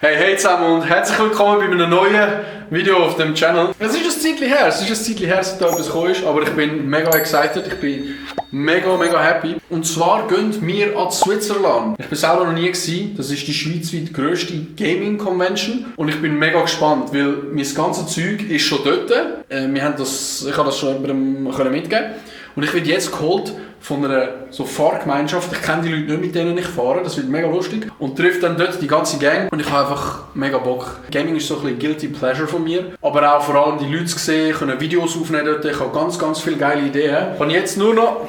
Hey zusammen und herzlich willkommen bei einem neuen Video auf dem Channel. Es ist ein Zeitchen her, seit da etwas gekommen ist, aber ich bin mega excited, ich bin mega happy. Und zwar gehen wir an Switzerland. Ich bin selber noch nie gewesen, das ist die schweizweit grösste Gaming Convention und ich bin mega gespannt, weil mein ganzes Zeug ist schon dort. Ich habe das schon jemandem mitgeben. Und ich werde jetzt geholt von einer so Fahrgemeinschaft. Ich kenne die Leute nicht, mit denen ich fahre. Das wird mega lustig. Und trifft dann dort die ganze Gang. Und ich habe einfach mega Bock. Gaming ist so ein bisschen Guilty Pleasure von mir. Aber auch vor allem die Leute sehen, können Videos aufnehmen dort. Ich habe ganz viele geile Ideen. Und jetzt nur noch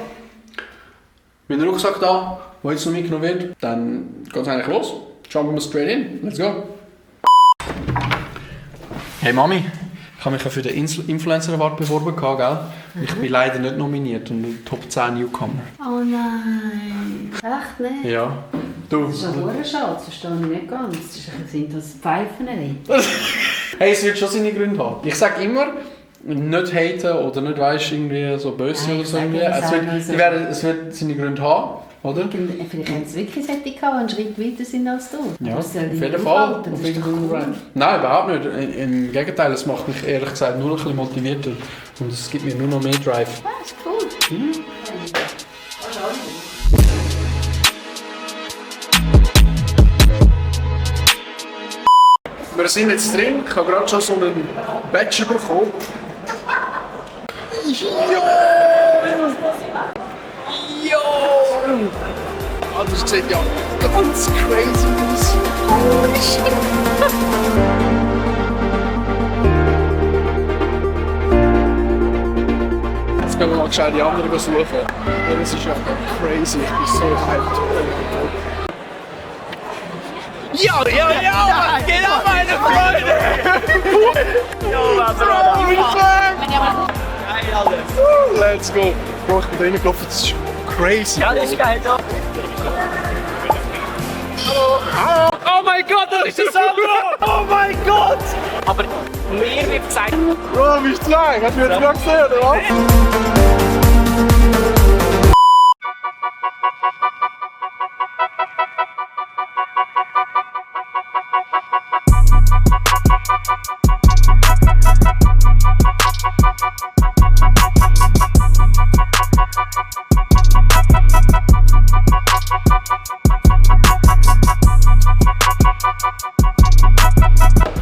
meinen Rucksack da, der jetzt noch mitgenommen wird. Dann geht es eigentlich los. Jumpen wir straight in. Let's go. Hey Mami. Ich habe mich ja für den Influencer Award beworben, gell? Ich bin leider nicht nominiert und Top 10 Newcomer. Oh nein, echt nicht? Ja. Du? Das ist ein hoher Schatz, das verstehe ich nicht ganz. Sind das Pfeifen nicht? Hey, es wird schon seine Gründe haben. Ich sage immer, nicht haten oder nicht weißt, irgendwie so böse Nein, oder so. Es wird seine Gründe haben, oder? Vielleicht haben sie wirklich solche gehabt, die einen Schritt weiter sind als du. Ja, auf jeden Fall. Nein, überhaupt nicht. Im Gegenteil, es macht mich ehrlich gesagt nur ein bisschen motivierter. Und es gibt mir nur noch mehr Drive. Ja, ist cool. Wir sind jetzt drin. Ich habe gerade schon so einen Badge bekommen. Jo! Oh, das sieht ja ganz crazy aus. Holy shit! Jetzt können wir mal schnell die anderen suchen. Das ist ja crazy. Ich bin so hyped. Ja! Geht ab, meine Freunde! Let's go! Bro, ich bin da reingelaufen, das ist crazy. Ja, das ist geil, ja. Hallo! Oh mein Gott, das ist das Sandro! Oh mein Gott! Aber mir wird gesagt... Bro, wie ist das? Hast du jetzt gerade gesehen, oder was?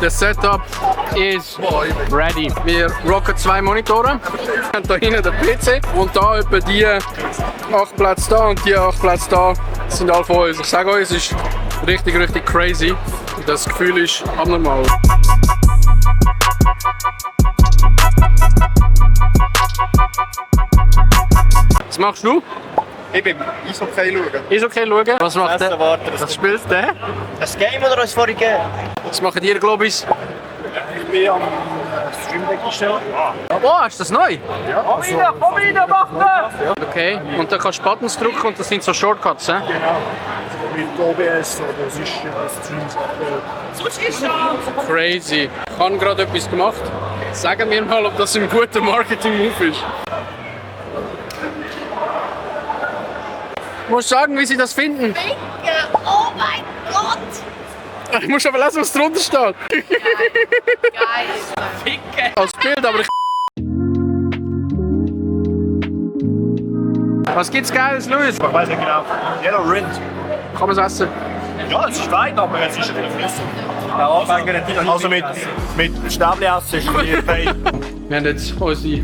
Das Setup ist ready. Wir rocken 2 Monitore. Wir haben hier hinten den PC und da etwa die 8 Plätze da und die 8 Plätze da sind alle von uns. Ich sage euch, es ist richtig crazy. Das Gefühl ist abnormal. Was machst du? Ich bin Eishockey schauen. Eishockey schauen? Was macht der? Was spielt der? Ein Game, das uns vorhin gegeben hat. Was macht ihr, Globis? Ich bin am Streamdeck gestellt. Oh, ist das neu? Ja. Komm rein, mach das! Okay, und dann kannst du Buttons drücken und das sind so Shortcuts, Genau. Mit OBS oder das ist Stream. Crazy. Ich habe gerade etwas gemacht. Sagen wir mal, ob das ein guter Marketing-Move ist. Ich muss sagen, wie Sie das finden. Oh mein Gott! Ich muss aber lesen, was drunter steht. Geil! Als Bild, aber ich... Was gibt's Geiles, Luis? Ich weiß nicht genau. Jeder Rind. Kann man es essen? Ja, es ist weit, aber es ist ein bisschen flüssig. Also mit Stäbchen essen ist ein bisschen fein. Wir haben jetzt unsere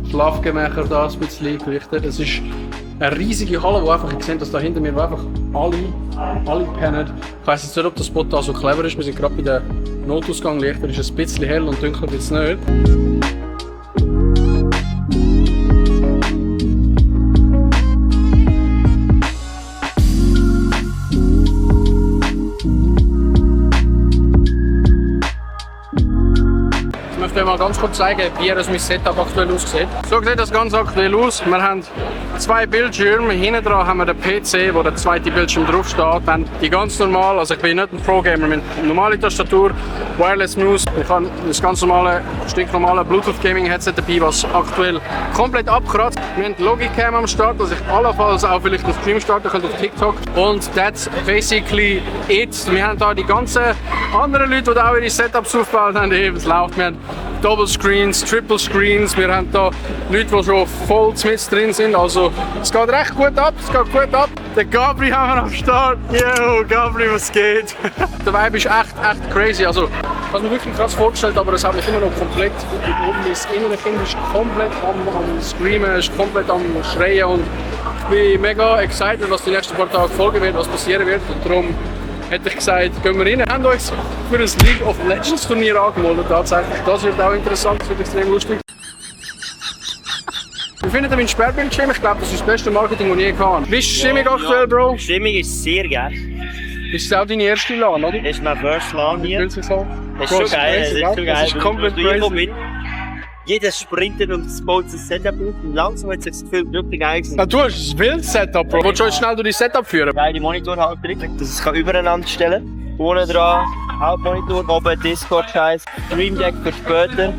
Schlafgemächer da ein bisschen gerichtet. Es ist eine riesige Halle, wo einfach, ich sehe das da hinter mir, wo einfach alle pennen. Ich weiss jetzt nicht, ob das Spot da so clever ist. Wir sind gerade bei der Notausgang. Lichter ist ein bisschen hell und dunkler wird es nicht. Ich möchte mal ganz kurz zeigen, wie mein Setup aktuell aussieht. So sieht das ganz aktuell aus. Wir haben 2 Bildschirme. Hinten dran haben wir den PC, wo der zweite Bildschirm drauf steht. Dann die ganz normal, also ich bin nicht ein Pro-Gamer, mit normale Tastatur, Wireless Mouse. Ich habe das ganz normale, stinknormale Bluetooth Gaming Headset dabei, was aktuell komplett abkratzt. Wir haben die Logicam am Start, dass ich allenfalls auch vielleicht einen Stream starten könnte auf TikTok. Und that's basically it. Wir haben da die ganzen anderen Leuten, die auch ihre Setups aufgebaut haben, es läuft. Wir haben Double Screens, Triple Screens, wir haben da Leute, die schon voll mit drin sind. Also es geht recht gut ab, Den Gabri haben wir am Start. Yo, Gabri, was geht? Der Vibe ist echt crazy. Also, ich habe mir wirklich krass vorgestellt, aber es hat mich immer noch komplett. Das innere Kind ist komplett am Screamen, ist komplett am Schreien und ich bin mega excited, was die nächsten paar Tage folgen wird, was passieren wird. Und darum hätte ich gesagt, gehen wir rein. Wir haben uns für ein League of Legends Turnier angemeldet. Tatsächlich. Das wird auch interessant, das wird extrem lustig. Wir finden meinen Sperrbildschirm, ich glaube, das ist das beste Marketing, das ich je hatte. Wie ist die Stimmung aktuell, Bro? Die Stimmung ist sehr geil. Ist das auch deine erste LAN, oder? Das ist mein First LAN hier. Das ist so. Das ist schon geil, das ist schon geil. Das ist komplett crazy. Jeder sprintet und baut sein Setup auf und langsam hat sich das Gefühl, wirklich geil gewesen. Ah, du hast ein wildes Setup, Bro. Willst du uns schnell durch dein Setup führen? Geile Monitorhalterung, dass ich es übereinander stellen kann. Vorne dran, Hauptmonitor, oben Discord-Scheiß, Stream Deck für später.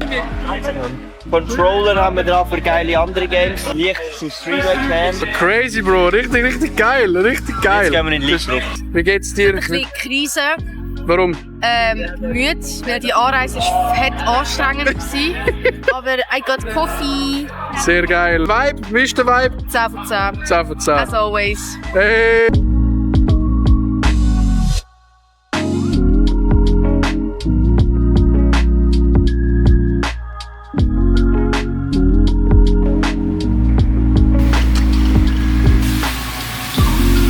Controller haben wir dran für geile andere Games. Licht zum Streamen, Cam. Crazy, Bro. Richtig geil. Richtig geil. Jetzt gehen wir in den Licht drauf. Wie geht's dir? Ein bisschen Krise, Warum? müde, weil die Anreise war fett anstrengend gewesen. Aber I got coffee, Sehr geil. Vibe? Wie ist der Vibe? 10 von 10. 10 von 10. As always. Hey!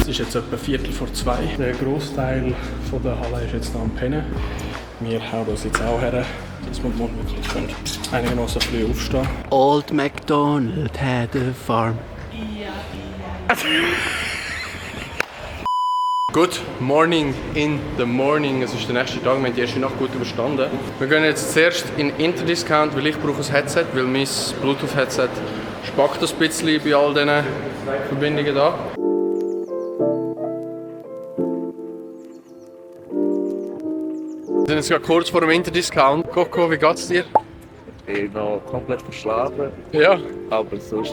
Es ist jetzt etwa 2:15. Der Großteil von der Halle ist jetzt noch am Pennen. Wir hauen uns jetzt auch her, dass wir morgen wirklich einigermaßen früh aufstehen. Old MacDonald had a farm. Good morning in the morning. Es ist der nächste Tag, wir haben die erste Nacht gut überstanden. Wir gehen jetzt zuerst in Interdiscount, weil ich brauche ein Headset, weil mein Bluetooth-Headset spackt ein bisschen bei all diesen Verbindungen da. Wir sind jetzt gerade kurz vor dem Interdiscount. Coco, wie geht's dir? Ich bin noch komplett verschlafen, Ja, aber sonst.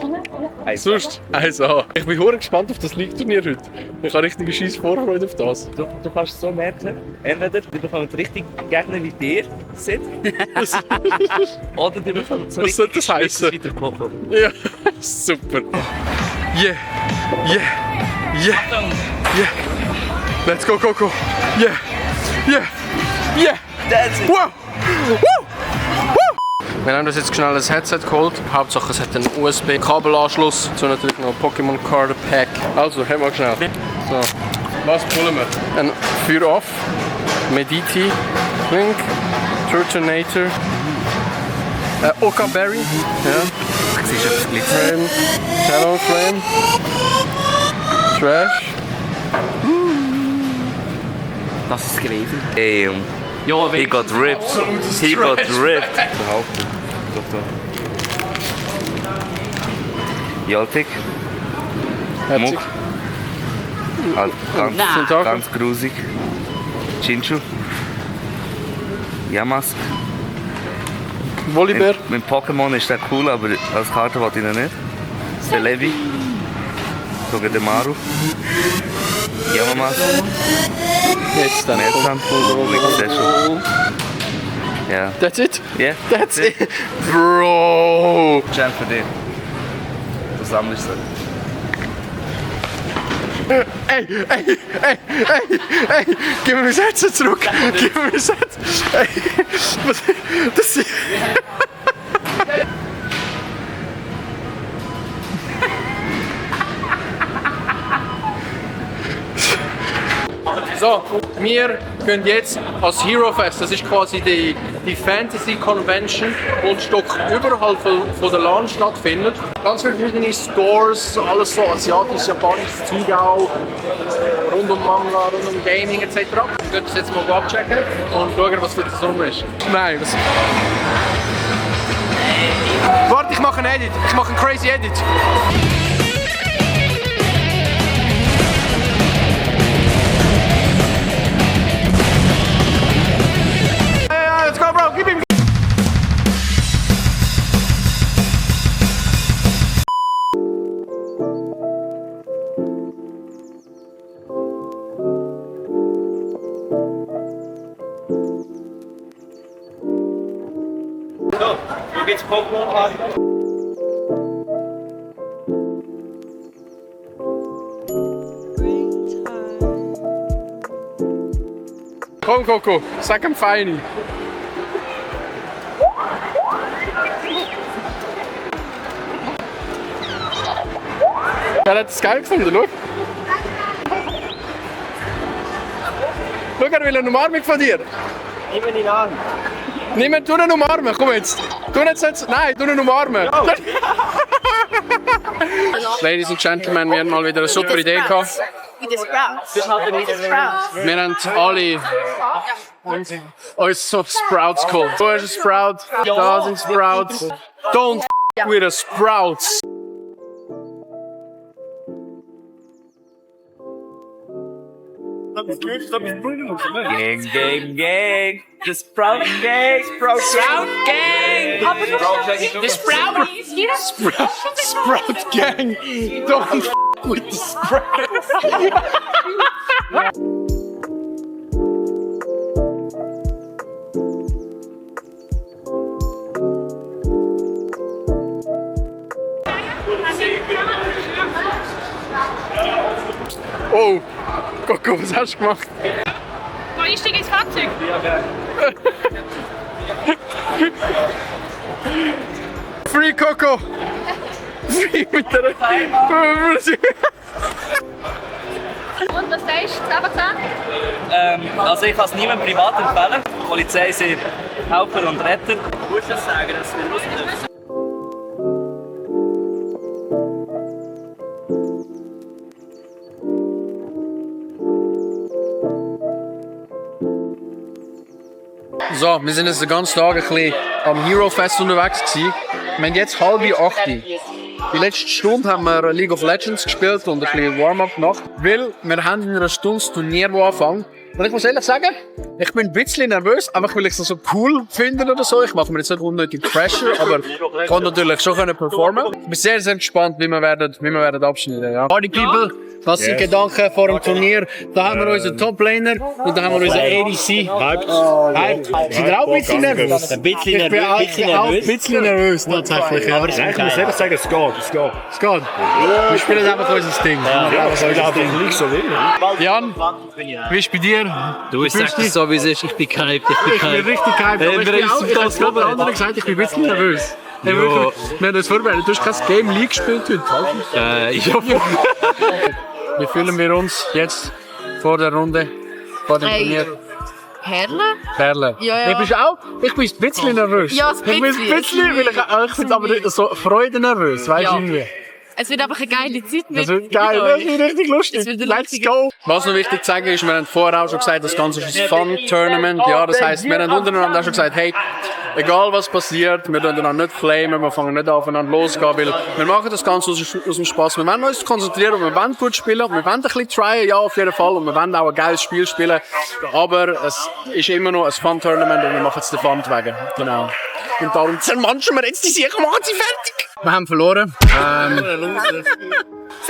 sonst? Also, ich bin hure gespannt auf das League-Turnier heute. Ich habe richtig scheiß Vorfreude auf das. Du kannst es so merken, entweder die bekommen richtig Gegner wie dir sind, oder die bekommen so Was soll das heißen? wieder Kochen. Ja, super. Yeah, yeah. Let's go, Coco. Yeah. Wow. Woo. Wir haben uns jetzt schnell ein Headset geholt. Hauptsache es hat einen USB-Kabelanschluss. So natürlich noch ein Pokémon Card Pack. Also, haben wir schnell. So, was pullen wir? Ein Feuer-Off, Mediti, Link, Turtonator, Okaberry, ja. Ich sehe schon das Flame, Talon Flame, Trash. Das ist gewesen. Ey, ja, he got ripped. He got ripped. Behaupten. Doch. Jaltik. Muck. Halt ganz grusig. Chinchu. Yamask. Volibear. Mit Pokémon ist der cool, aber als Karte wollte ich ihn nicht. Celebi. Sogar der Maru. Yamamas. Jetzt dann. Merzand. Sehr schon. Ja. That's it? Yeah. That's it? Bro! Chance für dich. Du sammelst sie. Ey, gib mir mein Headset zurück! Gib mir mein Headset! Ey, was, das ist... So, wir gehen jetzt als Hero Fest. Das ist quasi die Fantasy Convention, die ein Stück überhalb von der LAN stattfindet. Ganz viele verschiedene Stores, alles so asiatisch, japanisches Zeug auch, rund um Manga, rund um Gaming etc. Wir werden das jetzt mal abchecken und schauen, was für das rum ist. Nein, was... Warte, ich mache einen Edit. Ich mache einen crazy Edit. Let's go, bro. Keep him. So, wo geht's Pokémon? Komm, Coco, sag ihm Feini. Er hat es geil gefunden, schau. Schau, er will eine Umarmung von dir. Nimm ihn an. Tu ihn umarmen, komm jetzt. Tu ihn umarmen. Ladies and Gentlemen, wir haben mal wieder eine super Idee gehabt. Wir haben alle uns so Sprouts geholt. Du hast ein Sprout, da sind Sprouts. Don't with the Sprouts. Gang. The Sprout Gang. Sprout Gang. The Sprout. Sprout Gang. Don't with the Sprouts. Oh, Coco, was hast du gemacht? Ich steige ins Fahrzeug. Free Coco! Free mit der... Und was sagst du? Einfach sagen? Also ich kann es niemandem privat empfehlen. Die Polizei sind Helfer und Retter. Du musst das sagen, dass wir raus dürfen. So, wir sind jetzt den ganzen Tag ein bisschen am Hero Fest unterwegs gewesen. Wir haben jetzt 7:30. Die letzte Stunde haben wir League of Legends gespielt und ein bisschen Warm-up gemacht, weil wir haben in einer Stunde das Turnier anfangen. Und ich muss ehrlich sagen, ich bin ein bisschen nervös, einfach weil ich es so cool finde oder so. Ich mache mir jetzt nicht unnötig Pressure, aber ich kann natürlich schon performen. Ich bin sehr, sehr gespannt, wie wir werden abschneiden. Ja. Party People, was sind Gedanken vor dem Turnier? Da haben wir unseren Top-Laner und da haben wir unseren ADC. Hyped. Sind ihr auch ein bisschen nervös? Ein bisschen Ich bin auch ein bisschen nervös tatsächlich. Ja. Aber ich muss ehrlich sagen, es geht. Es geht. Wir spielen einfach unser Ding. Nicht so wenig. Jan, wie ist es bei dir? Du sagst es so, wie es ist. Ich bin gehypt. Ich bin richtig gehypt. Aber ich bin auch, ich habe es gerade anderen gesagt, ich bin ein bisschen nervös. Hey, wirklich, wir haben uns vorbereitet. Du hast kein Game League gespielt heute. Ich hoffe. Wie fühlen wir uns jetzt vor der Runde, vor dem Turnier? Perle. Ja. Ich bin ein bisschen nervös. Ja, ein Ich bin ein bisschen, weil ich finde aber nicht so Freude nervös, weißt du irgendwie. Es wird einfach eine geile Zeit mit Das wird geil, das wird richtig lustig. Es wird eine Let's go! Was noch wichtig zu sagen ist, wir haben vorher auch schon gesagt, das Ganze ist ein Fun-Tournament. Ja, das heisst, wir haben untereinander auch schon gesagt, hey, egal was passiert, wir dürfen nicht flamen, wir fangen nicht aufeinander losgehen, weil wir machen das Ganze aus dem Spaß. Wir wollen uns konzentrieren und wir wollen gut spielen, wir wollen ein bisschen tryen, ja, auf jeden Fall, und wir wollen auch ein geiles Spiel spielen, aber es ist immer noch ein Fun-Tournament und wir machen jetzt den Fun wegen. Genau. Und darum zermanschen wir jetzt die Sache, machen sie fertig! Wir haben verloren.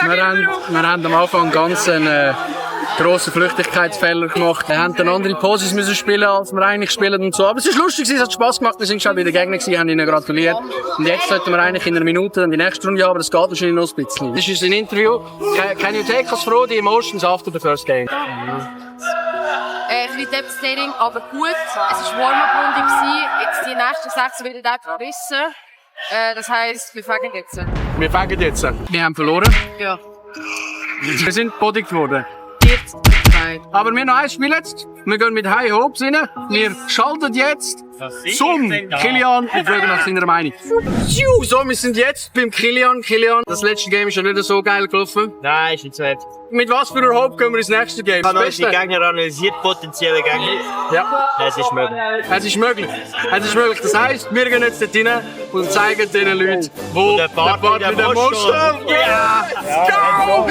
Wir haben am Anfang ganz einen grossen Flüchtigkeitsfehler gemacht. Wir haben dann andere Poses müssen spielen, als wir eigentlich spielen und so. Aber es ist lustig, es hat Spass gemacht. Wir sind schon bei den Gegnern gewesen, haben ihnen gratuliert. Und jetzt sollten wir eigentlich in einer Minute dann die nächste Runde haben, aber das geht wahrscheinlich noch ein bisschen. Das ist ein Interview. Can you take us through the emotions after the first game? Ein bisschen devastating, aber gut. Es war Warm-up-Runde. Jetzt die nächsten 6 werden einfach besser. Das heisst, wir fangen jetzt. Wir fangen jetzt. Wir haben verloren. Ja. Wir sind bodigt worden. 4-2. Aber wir noch ein Spiel jetzt. Wir gehen mit High Hopes rein. Wir schalten jetzt zum Kilian und fragen nach seiner Meinung. So, wir sind jetzt beim Kilian. Kilian, das letzte Game ist schon nicht so geil gelaufen. Nein, ist nicht so heftig. Mit was für einer Hope gehen wir ins nächste Game? Ich habe unsere Gegner analysiert, potenzielle Gegner. Ja. Es ist möglich. Es ist möglich. Es ist möglich. Das heisst, wir gehen jetzt dort rein und zeigen den Leuten, wo der Bart mit dem Monster. Ja! Let's go!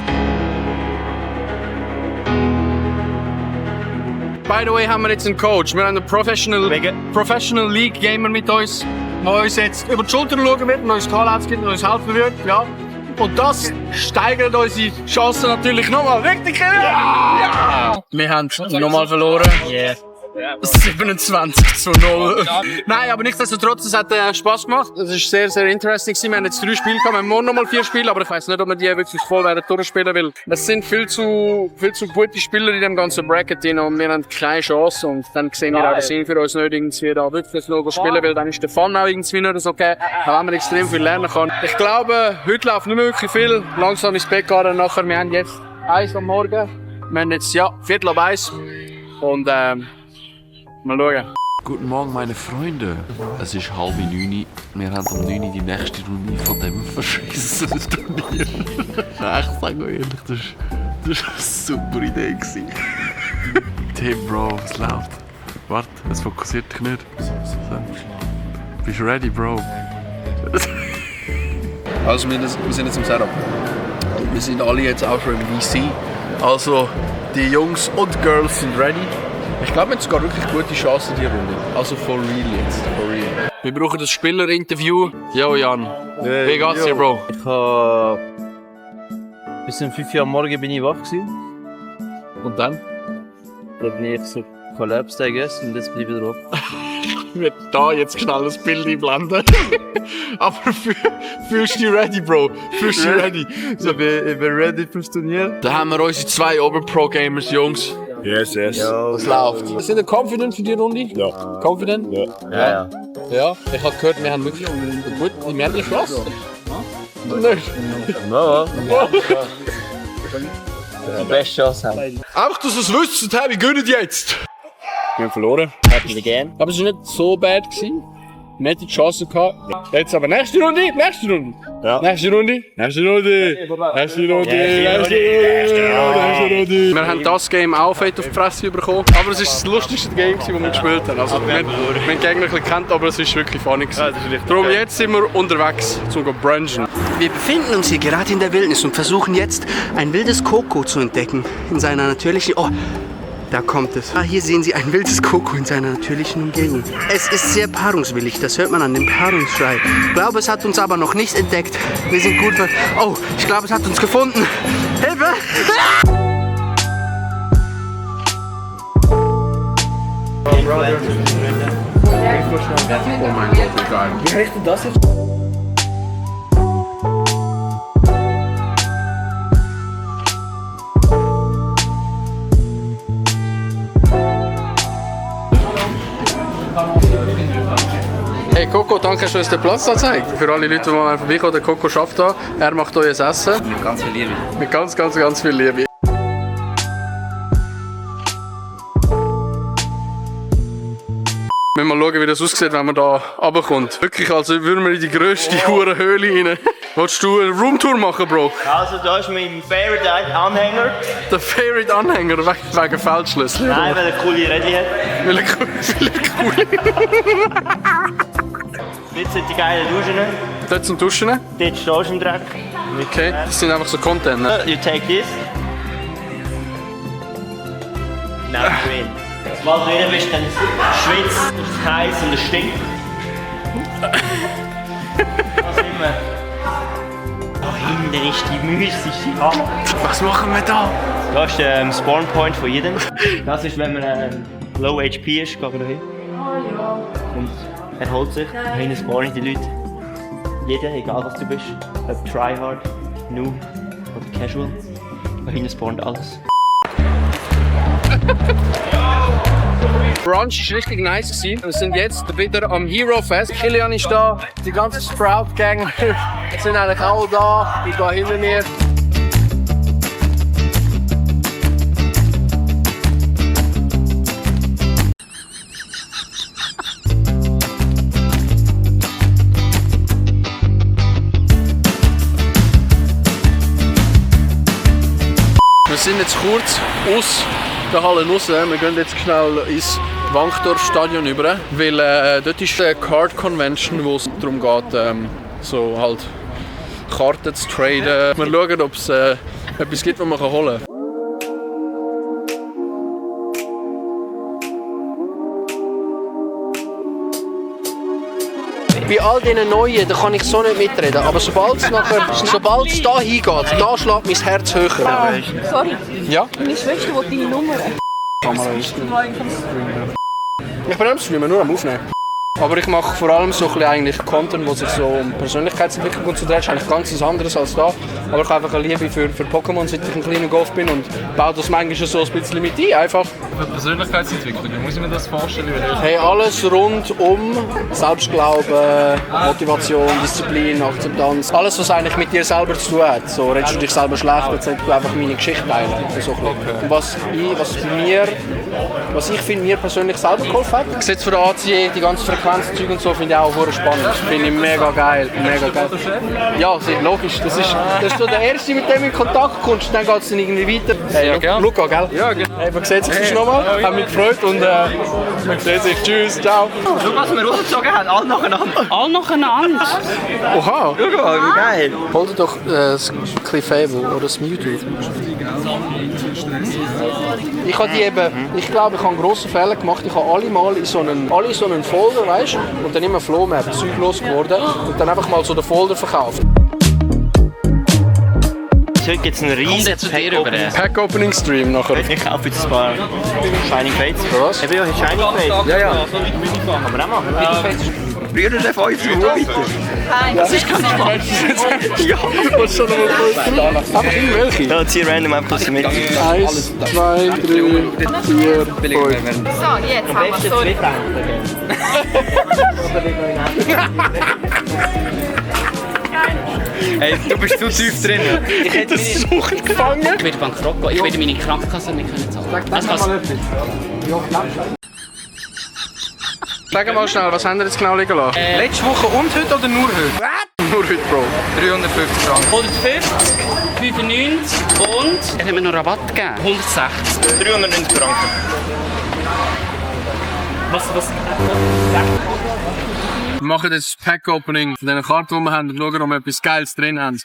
By the way, haben wir jetzt einen Coach. Wir haben einen Professional League Gamer mit uns, der uns jetzt über die Schulter schauen wird und uns Callouts gibt und uns helfen wird. Ja. Und das steigert unsere Chancen natürlich nochmal. Richtig? Ja! Wir haben nochmal verloren. Yeah. 27:0. Nein, aber nichtsdestotrotz, es hat Spaß gemacht. Es ist sehr, sehr interesting. Wir haben jetzt 3 Spiele gehabt, wir haben morgen noch mal 4 Spiele, aber ich weiss nicht, ob wir die wirklich voll werden durchspielen, weil es sind viel zu gute Spieler in dem ganzen Bracket drin und wir haben keine Chance und dann sehen wir auch den Sinn für uns nicht irgendwie da wirklich noch spielen, weil dann ist der Fun auch irgendwie nicht so okay, auch wenn man extrem viel lernen kann. Ich glaube, heute läuft nicht mehr wirklich viel. Langsam ins Bett gehen und nachher, wir haben jetzt 1 am Morgen. Wir haben jetzt, 1:15 und mal schauen. Guten Morgen, meine Freunde. Es ist 8:30. Wir haben um 9 Uhr die nächste Runde von dem verschissenen Turnier. Nein, ich sage euch ehrlich, das war eine super Idee gewesen. Tim, Bro, was läuft? Warte, es fokussiert dich nicht. So. Bist du ready, Bro? Also wir sind jetzt im Setup. Wir sind alle jetzt auch schon im VC. Also die Jungs und Girls sind ready. Ich glaube, wir haben sogar wirklich gute Chancen in dieser Runde. Also for real jetzt, for real. Wir brauchen das Spielerinterview. Jo Jan, wie geht's dir, Bro? Ich habe bis um 5 Uhr am Morgen bin ich wach gewesen. Und dann? Dann bin ich so collapsed, I guess, und jetzt bin ich wieder wach. Ich werde da jetzt schnell das Bild einblenden. Aber fühlst du dich ready, Bro? Fühlst du dich ready? So, ich bin ready fürs Turnier. Da haben wir unsere 2 Oberpro-Gamers, Jungs. Yes. Was läuft? Sind ihr confident für die Runde? Ja. Confident? Ja. Ja, ich habe gehört, wir haben wirklich gut, wir haben Schloss. Nicht? Ja. Die beste Chance haben. Einfach, dass ihr es wisst, hey, wir gönnen jetzt. Wir haben verloren. Happy again. Aber es war nicht so bad gewesen. Wir hatten die Chance gehabt. Jetzt aber nächste Runde. Ja. Nächste Runde. Wir haben das Game auch fett auf die Fresse bekommen. Aber es ist das lustigste Game, das wir gespielt haben. Also, wir haben den Gegner ein bisschen kennt, aber es ist wirklich funny gewesen. Darum jetzt sind wir unterwegs, zum brunchen. Wir befinden uns hier gerade in der Wildnis und versuchen jetzt ein wildes Koko zu entdecken. In seiner natürlichen... Oh, da kommt es. Ah, hier sehen Sie ein wildes Koko in seiner natürlichen Umgebung. Es ist sehr paarungswillig, das hört man an dem Paarungsschrei. Ich glaube, es hat uns aber noch nicht entdeckt. Wir sind gut... Oh, ich glaube, es hat uns gefunden. Hilfe! Oh mein Gott, wie geil. Wie richtet das jetzt? Hey Coco, danke, dass du uns den Platz da gezeigt. Für alle Leute, die mal vorbeikommen, der Coco schafft da. Er macht euch ein Essen. Mit ganz viel Liebe. Mit ganz viel Liebe. Wir müssen mal schauen, wie das aussieht, wenn man da runterkommt. Wirklich, als würden wir in die grösste Höhle rein. Willst du eine Roomtour machen, Bro? Also, da ist mein Favorite Anhänger. Der Favorite Anhänger wegen Feldschlüssel. Nein, weil er coole Rädchen hat. Weil er cool. Dort sind die geilen Duschen. Dort zum Duschen. Dort stehst du im Dreck. Okay, das sind einfach so Container. You take this. Now green. Sobald du drin bist, dann schwitzt, es ist heiß und es stinkt. Was immer. Da hinten ist die mystische Hand. Was machen wir da? Das ist der Spawn Point von jedem. Das ist, wenn man low HP ist, geht man da hin. Und er holt sich. Da hinten spawnen die Leute. Jeder, egal was du bist. Ob Tryhard, Noob oder Casual. Da hinten spawnt alles. Brunch war richtig nice gewesen. Wir sind jetzt wieder am Hero Fest. Kilian ist da, die ganze Sprout Gang sind eigentlich alle da. Ich gehe hinter mir. Wir sind jetzt kurz aus der Halle raus. Wir gehen jetzt schnell ins Wankdorf-Stadion über, weil dort ist eine Card Convention, wo es darum geht, so halt Karten zu traden. Wir schauen, ob es etwas gibt, was man holen kann. Bei all diesen Neuen, da kann ich so nicht mitreden. Aber sobald es da hingeht, da schlägt mein Herz höher. Sorry, Ja? meine Schwester will deine Nummer. Ich bin am Streamen, nur am Aufnehmen. Aber ich mache vor allem so ein bisschen eigentlich Content, der sich so um Persönlichkeitsentwicklung konzentriert. Das ist eigentlich ganz was anderes als da. Aber ich habe einfach eine Liebe für Pokémon, seit ich ein kleiner Golf bin und baue das manchmal so ein bisschen mit ein. Einfach. Für Persönlichkeitsentwicklung, wie muss ich mir das vorstellen? Hey, alles rund um Selbstglauben, Motivation, Disziplin, Akzeptanz. Alles, was eigentlich mit dir selber zu tun hat. So, redest du dich selber schlecht, dann sollst du einfach meine Geschichte teilen. So und was ich finde, mir persönlich selber geholfen hat. Ich setze für den ACE die ganzen Frequenzzüge und so, finde ich auch sehr spannend. Das finde ich mega geil. Mega geil. Ja, logisch. Das ist so der Erste, mit dem du in Kontakt kommst. Dann geht es dann irgendwie weiter. Hey, ja, Luca, gell? Ja, genau. Hey, man sieht sich nochmal. Hat mich gefreut und man sieht sich. Tschüss, ciao. Schau, was wir rausgezogen haben. Alle nacheinander. Alle nacheinander? Oha. Schau mal, wie geil. Hol dir doch das Clefable oder das Mewtwo. Ich glaube, ich habe einen grossen Fehler gemacht. Ich habe alle in so einen Folder, weißt du, und dann immer Flohmap, Zeug losgeworden und dann einfach mal so den Folder verkauft. Heute gibt es einen riesen Pack-Opening-Stream nachher. Ich kaufe jetzt ein paar Shining Fates. Für was? Eben ja, Shining Fates. Ja, ja. Kann man auch machen. Rühren den von uns weiter. Das ist kein Spaß. Ja, was schon noch mal kurz. Einfach irgendwelche. Ja, zieh random einfach das mit. 1, 2, 3, 4, 5. So, jetzt haben wir so. Hey, du bist zu tief drin. Ich hätte das Suchen gefangen. Ich werde bankrott gehen. Ich werde meine Krankenkasse nicht zahlen. Sag mal schnell, was haben wir jetzt genau liegen lassen? Letzte Woche und heute oder nur heute? Nur heute, Bro. 350 Franken. 150, 95 und... Er hat mir noch Rabatt gegeben. 160. 390 Franken. Was? Wir machen jetzt das Pack-Opening von diesen Karten, die wir haben und schauen, ob wir etwas Geiles drin haben.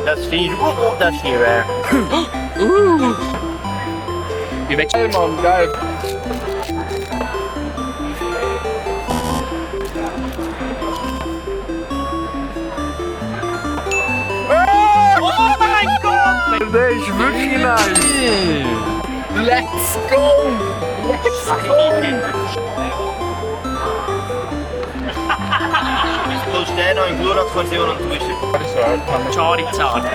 Das ist viel rare. Wie willst Geil, Mann, geil. Oh mein Gott! Der ist wirklich nice. Let's go! Du stehst noch in Glurak-Version und du bist Charizard.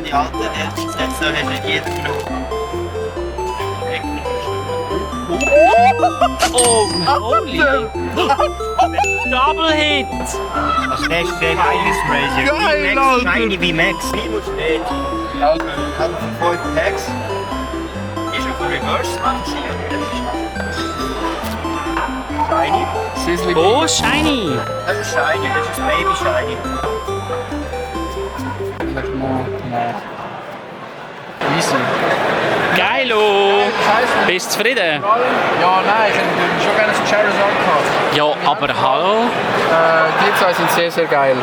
die alte, jetzt hast du nicht jeder genug. Oh, holy! Double Hit! Das nächste geil ist crazy. Geil, Max, Alter. Shiny wie Max. Minus steht. Hat 5 Packs. Ist auf Reverse. Shiny. Oh, Shiny! Das ist Shiny, das ist Baby Shiny. Easy. Geilo! Bist du zufrieden? Ja, nein, ich hätte schon gerne so Charizard gehabt. Ja, aber hallo? Die zwei sind sehr, sehr geil.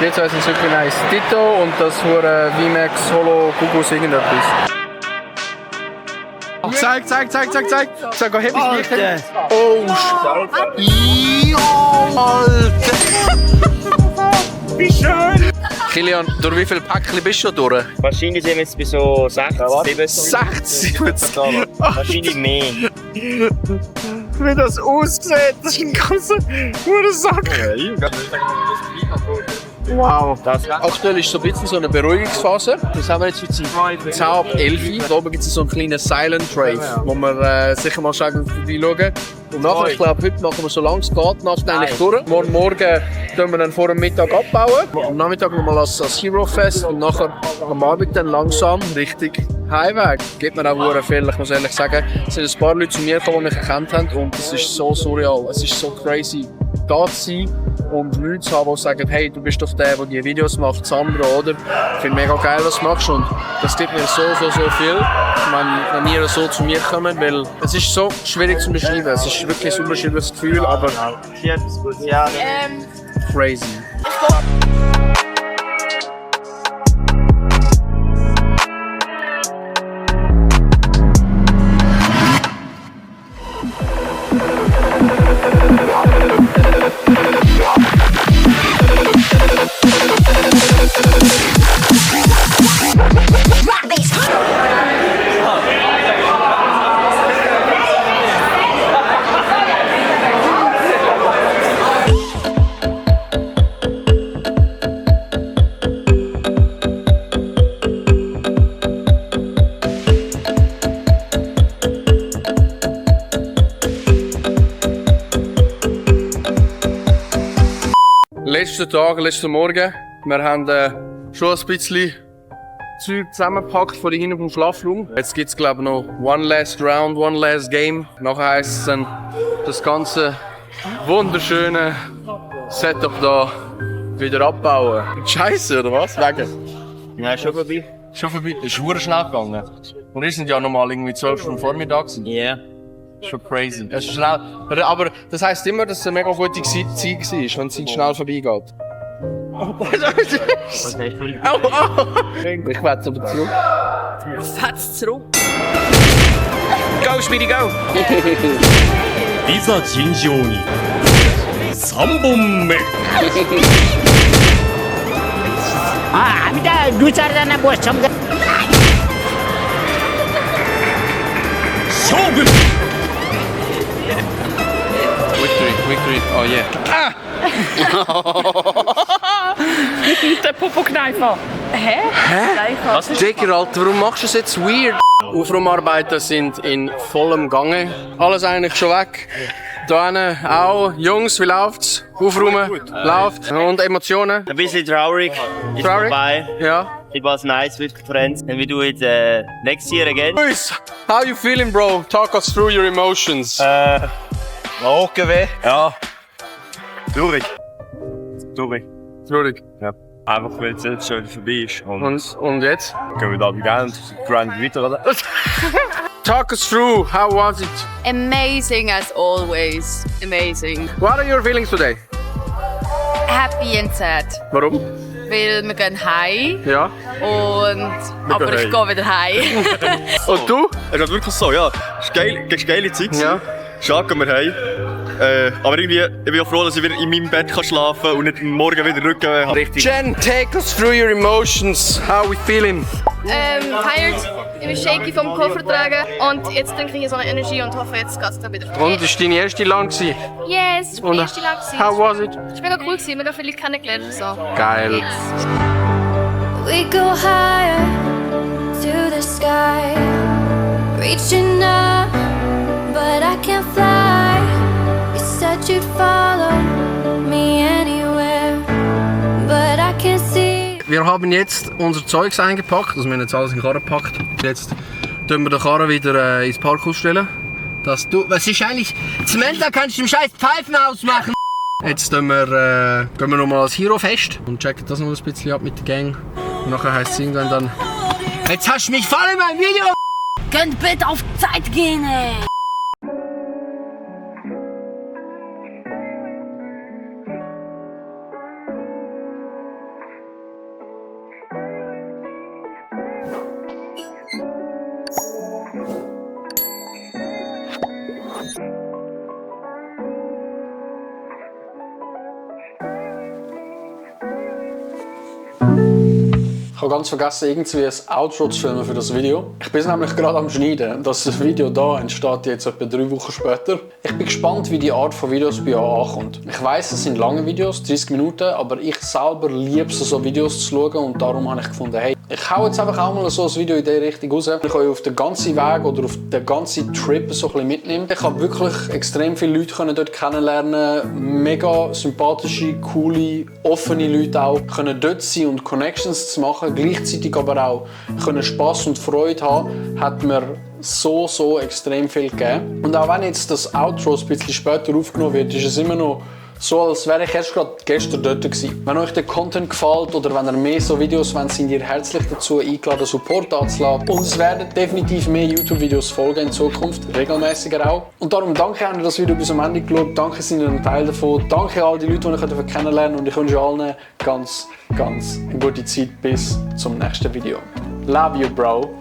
Die zwei sind wirklich nice. Ditto und das hure VMAX Holo Gugus irgendetwas. Zeig. Sag, heb ich Alter! Oh, Alter! Wie schön! Kilian, durch wie viele Päckchen bist du durch? Wahrscheinlich sind wir jetzt bei so 60, 70. 60, 70. Wahrscheinlich mehr. Wie das aussieht, das ist ein ganzer Sack. Wow. Aktuell ist so ein bisschen so eine Beruhigungsphase. Das haben wir jetzt seit 10 ab 11. Da oben gibt es so einen kleinen Silent Rave, wo wir sicher mal vorbeischauen. Und nachher, ich glaube, heute machen wir so lange es geht, Nacht eigentlich durch. Morgen tun wir dann vor dem Mittag abbauen. Am Nachmittag nochmal als Hero Fest und nachher am Abend dann langsam Richtung Heimweg. Gibt mir auch sehr viel, ich muss ehrlich sagen. Es sind ein paar Leute zu mir gekommen, die mich erkannt haben und es ist so surreal, es ist so crazy. Da zu sein und Leute zu haben, die sagen, hey, du bist doch der die Videos macht, Sandro, oder? Ich finde mega geil, was du machst und das gibt mir so viel, wenn ihr so zu mir kommt, weil es ist so schwierig zu beschreiben. Es ist wirklich ein unterschiedliches Gefühl, aber crazy. letzten Tag, letzten Morgen. Wir haben schon ein bisschen Zeug zusammengepackt von hinten vom Schlafraum. Jetzt gibt es glaube ich noch one last round, one last game. Nachher heisst es dann das ganze wunderschöne Setup da wieder abbauen. Scheiße, oder was? Wegen? Ja, schon vorbei. Schon vorbei. Es ist verdammt schnell gegangen. Und wir sind ja normal irgendwie 12 Stunden vormittags. Ja. Yeah. Schon crazy. Es ist schnell. Aber das heisst immer, dass es eine mega gute Zeit war, wenn die Zeit schnell vorbeigeht. Was hast du? Ich wette aber zurück. Fetz zurück. Go, Speedy, go! いざ尋常に3本目 勝負 Victory. Oh yeah. Der Popokneifer. Jaker, Alter, warum machst du es jetzt weird? Aufraumarbeiten sind in vollem Gange. Alles eigentlich schon weg. Da hinten auch. Jungs, wie läuft's? Aufräumen, läuft. Und Emotionen? Ein bisschen traurig. Ist Traurig? vorbei. Ja. It was nice with friends. And we do it next year again. Boys, how you feeling, bro? Talk us through your emotions. Augenweh. Ja. Traurig. Traurig. Ja. Einfach weil es jetzt schon vorbei ist. Und jetzt? Gehen wir da wieder grind weiter, oder? Talk us through. How was it? Amazing as always. Amazing. What are your feelings today? Happy and sad. Warum? Weil wir gehen heim. Ja. Aber ich gehe wieder heim. Und du? Es ist wirklich so, ja. Es war geile Zeit. Ja. Schade, gehen wir heim. Aber irgendwie, ich bin auch froh, dass ich wieder in meinem Bett schlafen kann und nicht morgen wieder Rücken habe. Richtig. Jen, take us through your emotions. How we feeling? Tired. Ich bin shaky vom Koffer tragen. Und jetzt denke ich so eine Energie und hoffe, jetzt geht es dann wieder. Und ist deine erste Lang gewesen? Yes, es war Und die erste Lang. how was it? Es war mega cool, mega viele kennengelernt. So. Geil. We go higher to the sky, reaching up, but I can't fly. You said you'd follow me anywhere, but I can't see. Wir haben jetzt unser Zeugs eingepackt, also wir haben jetzt alles in die Karre gepackt. Jetzt tun wir den Karre wieder ins Parkhaus stellen. Dass du, was ist eigentlich? Samantha, kannst du den scheiß Pfeifen ausmachen? Jetzt gehen wir nochmal als Hero-Fest und checken das noch ein bisschen ab mit der Gang. Und nachher heisst es irgendwann dann: Jetzt hast du mich voll in meinem Video! Könnt bitte auf Zeit gehen, ey. Ich habe ganz vergessen, irgendwie ein Outro zu filmen für das Video. Ich bin nämlich gerade am Schneiden. Das Video hier entsteht jetzt etwa 3 Wochen später. Ich bin gespannt, wie die Art von Videos bei euch ankommt. Ich weiss, es sind lange Videos, 30 Minuten, aber ich selber liebe es, so Videos zu schauen und darum habe ich gefunden, hey, ich hau jetzt einfach auch mal so ein Video in diese Richtung raus. Ich euch auf den ganzen Weg oder auf den ganzen Trip so ein bisschen mitnehmen. Ich habe wirklich extrem viele Leute dort kennenlernen, mega sympathische, coole, offene Leute auch können dort sein und Connections zu machen, gleichzeitig aber auch können Spass und Freude haben, hat mir so extrem viel gegeben. Und auch wenn jetzt das Outro ein bisschen später aufgenommen wird, ist es immer noch so, als wäre ich erst gerade gestern dort gewesen. Wenn euch der Content gefällt oder wenn ihr mehr so Videos wollt, sind ihr herzlich dazu eingeladen, Support anzuladen. Und es werden definitiv mehr YouTube-Videos folgen in Zukunft, regelmäßiger auch. Und darum danke, habt ihr das Video bis am Ende geschaut. Danke, sind ihr ein Teil davon. Danke an all die Leute, die ich kennenlernen und ich wünsche allen ganz eine gute Zeit bis zum nächsten Video. Love you, Bro.